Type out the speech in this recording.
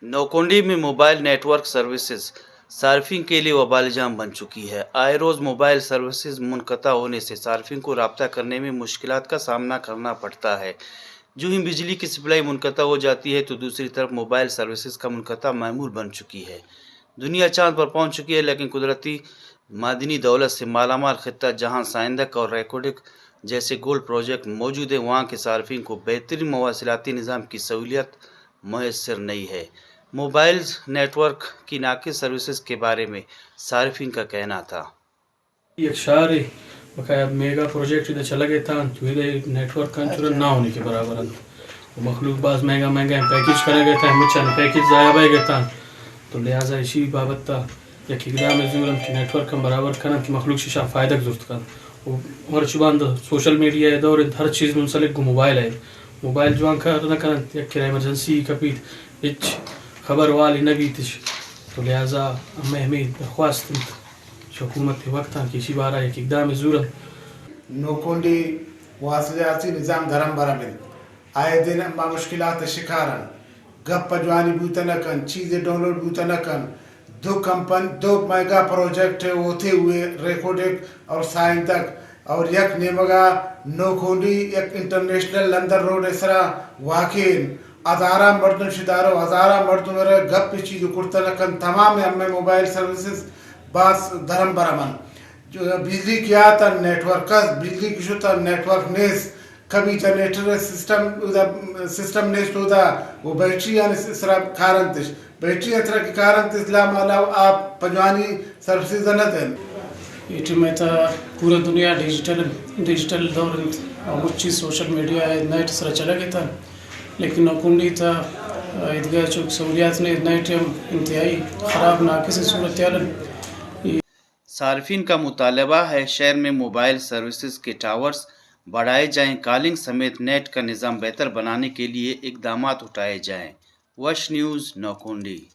نوکنڈی میں mobile net work services صارفین کے لیے وبال جان بن چکی ہے۔ آئے روز موبائل سروسز منقطع ہونے سے صارفین کو رابطہ کرنے میں مشکلات کا سامنا کرنا پڑتا ہے۔ جو ہی بجلی کی سپلائی منقطع ہو جاتی ہے تو دوسری طرف موبائل سروسز کا منقطع معمول بن چکی ہے۔ دنیا چاند پر پہنچ چکی ہے، لیکن قدرتی معدنی دولت سے مالا مال خطہ جہاں سائندک اور ریکوڈک جیسے گولڈ پروجیکٹ موجود ہیں، وہاں کے صارفین کو بہترین مواصلاتی نظام کی سہولیات میسر نہیں ہے۔ موبائل نیٹ ورک کی ناقص سروسز کے بارے میں صارفین کا کہنا تھا۔ یک شہرے بقایا میگا پروجیکٹ ادا چلگ ءَ تاں، تو ادا نیٹ ورک انچو نہ ہونے کے برابر انت۔ و مخلوق باز مہنگا مہنگا پیکج کنگ ءَ تاں، مچان پیکج ضائع بئیگ ءَ تاں۔ تو لہذا اسی بابت تا یک اقدام زور انت کہ نیٹ ورک ہم برابر کنن کہ مخلوق ششان فائدگ زرت کنت۔ و مرچی باند سوشل میڈیا ءِ دور انت، ہر چیز منسلک گوں موبائل ءَ۔ موبائل جوان کار نہ کننت، یک کرا ایمرجنسی کپیت، ہچ خبر والی نہ بیتش۔ تو لہذا ہمے ہمے درخواست انت چہ حکومت ءِ وقتاں کہ ایشی بارا یک اقدام زور انت۔ نوکنڈی واصلاتی نظام درم برم انت۔ آئے دن ما مشکلات ءِ شکار انت۔ گپ ءَ جوانی بوت نہ کنت، چیزے ڈاؤنلوڈ بوت نہ کنت۔ دو کمپن، دو میگا پروجیکٹ ہوتے ہوئے ریکوڈک اور سائندک اور یک نیمگا نوکونڈی یک انٹرنیشنل لندن روڈ ءِ سرا واقع انت۔ ہزاراں مردم شدارو، ہزاراں مردم را گپ چیز کرتا نہ کنت۔ تمام ہمے موبائل سروسز باز درم برم انت۔ جو بجلی کہ آتن نیٹ ورک است، بجلی کہ شتن نیٹ ورک نیست۔ کبھی جنریٹر سسٹم اودا، سسٹم نیست اودا، وہ بیٹری آنی سرا کارنتش۔ بیٹری ءِ ترا کہ کارنت اسلام آلا آپ پجوانی سروسز نہ دین۔ اے ٹائم ءَ تہ پورا دنیا ڈیجیٹل، ڈیجیٹل دور انت۔ اور مچی سوشل میڈیا ءَ نیٹ سرا چلگ ءَ تہ، لیکن نوکنڈی تہ ایدگہ چوک سہولیات نے، نیٹ ہم انتہائی خراب ناقص صورتحال انت۔ صارفین کا مطالبہ ہے شہر میں موبائل سروسز کے ٹاورز بڑھائے جائیں، کالنگ سمیت نیٹ کا نظام بہتر بنانے کے لیے اقدامات اٹھائے جائیں۔ وش نیوز نوکنڈی۔